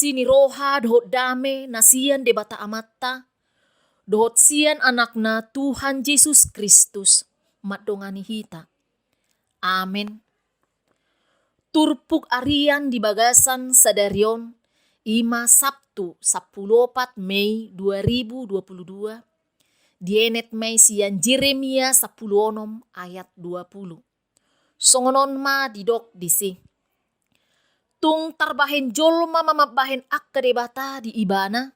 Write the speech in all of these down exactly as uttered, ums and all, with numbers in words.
Asi ni roha dohot dame na sian Debata Amanta, dohot sian Anakna Tuhan Jesus Kristus, mandongani hita. Amen. Turpuk harian di bagasan sadari on, i ma Sabtu, sampulu opat Mei dua ribu dua puluh dua, dienet ma i sian Jeremia sampulu onom ayat dua puluh. Songon on ma didok disi. Tung tarbahen jolma ma mambahen angka debata di ibana,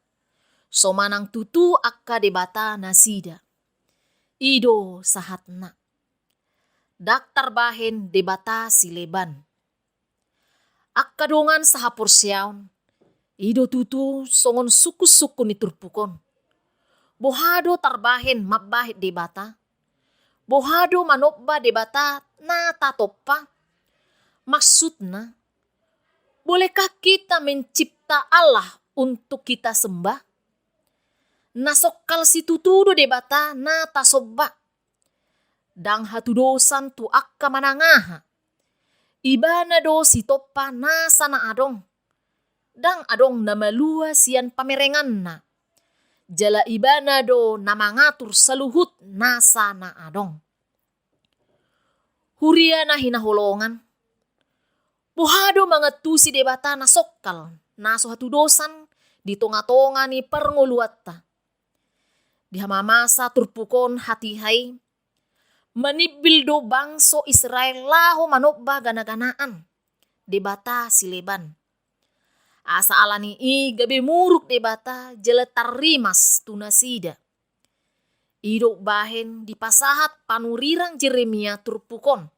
so manang tutu angka debata nasida. I do sahatna. Ndang tarbahen debata sileban. Angka dongan sahaporseaon, i do tutu songon sungkun-sungkun ni turpuk on. Boha do tarbahen mambahen debata? Boha do manomba debata na tatompa? Maksudna, bolehkah kita mencipta Allah untuk kita sembah? Na songkal situtu do debata na tasomba. Ndang hatudosan tu angka manang aha. Ibana do sitompa nasa na adong. Ndang adong na malua sian pamerenganna. Jala ibana do na mangatur saluhut nasa na adong. Huria na hinaholongan. Boha do mangantusi debata na songkal, na so hatudosan di tonga-tonga ni parngoluanta. Di hamamasa turpuk on hatiha i, manimbil do bangso Israel laho manomba gana-ganaan, debata sileban. Asa ala ni i gabe muruk debata jala tarrimas tu nasida. I do umbahen dipasahat panurirang Jeremia turpuk on.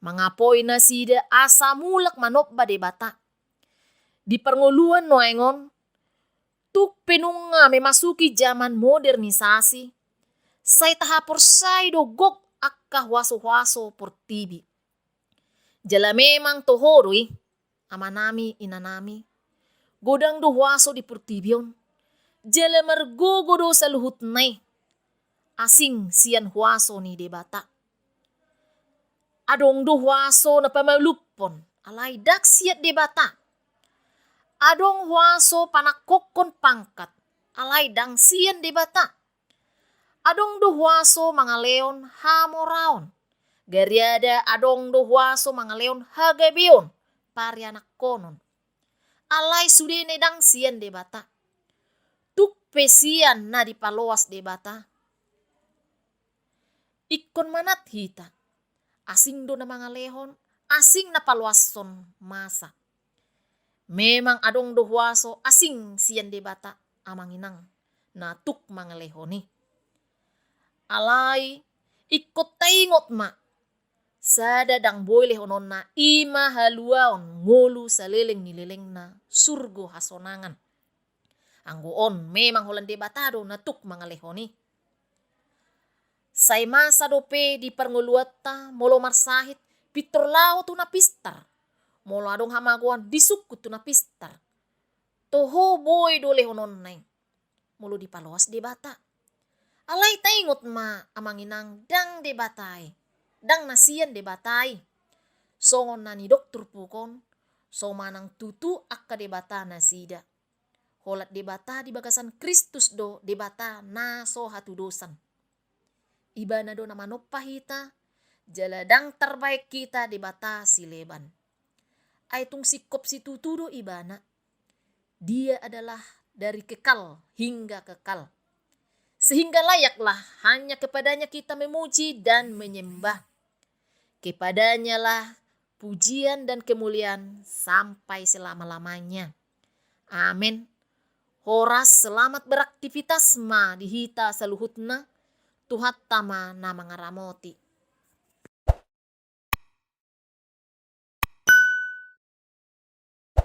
Mangapoi nasida asa mulak manomba debata. Di parngoluan nuaeng on, tung pe nunga memasuki zaman modernisasi, sai tahaporsai do gok angka huaso-huaso portibi. Jala memang toho do i, amanami, inanami. Godang do huaso di portibi on. Jala margogo do saluhutna i. Asing sian huaso ni Debata. Adong do huaso na pamalumhon, alai ndang sian Debata. Adong huaso panangkokhon pangkat, alai ndang sian Debata. Adong do huaso mangalehon hamoraon. Gariada adong do huaso mangalehon hagabeon, parianakhonon. Alai sudena i ndang sian Debata. Tung pe sian na dipaloas Debata. Ingkon manat hita. Asing do na mangalehon, asing na paloashon masa. Memang adong do huaso asing sian Debata, amang inang, na tuk mangalehon i. Alai, ingkon taingot ma, sada ndang boi lehononna, i ma haluaon ngolu saleleng ni lelengna, surgo hasonangan. Anggo on memang holan Debata do na tuk mangalehon i. Sai masa dope di parngoluanta, molo marsahit, pintor laho tu na pistar. Molo adong hamagoan, disungkun tu na pistar. Toho boi do lehononna i. Molo dipaloas Debata. Alai taingot ma, amang inang, ndang Debata i. Ndang na sian Debata i. Songon na nidok turpuk on, so manang tutu angka debata nasida. Holan Debata di bagasan Kristus do Debata na so hatudosan. Ibana do na manompa hita, jala ndang tarbahen hita debata sileban. Ai tung singkop situtu do Ibana. Dia adalah dari kekal hingga kekal. Sehingga layaklah hanya kepada-Nya kita memuji dan menyembah. Kepada-Nya-lah pujian dan kemuliaan sampai selama-lamanya. Amen. Horas, selamat beraktivitas ma di hita saluhutna, Tuhanta ma na mangaramoti.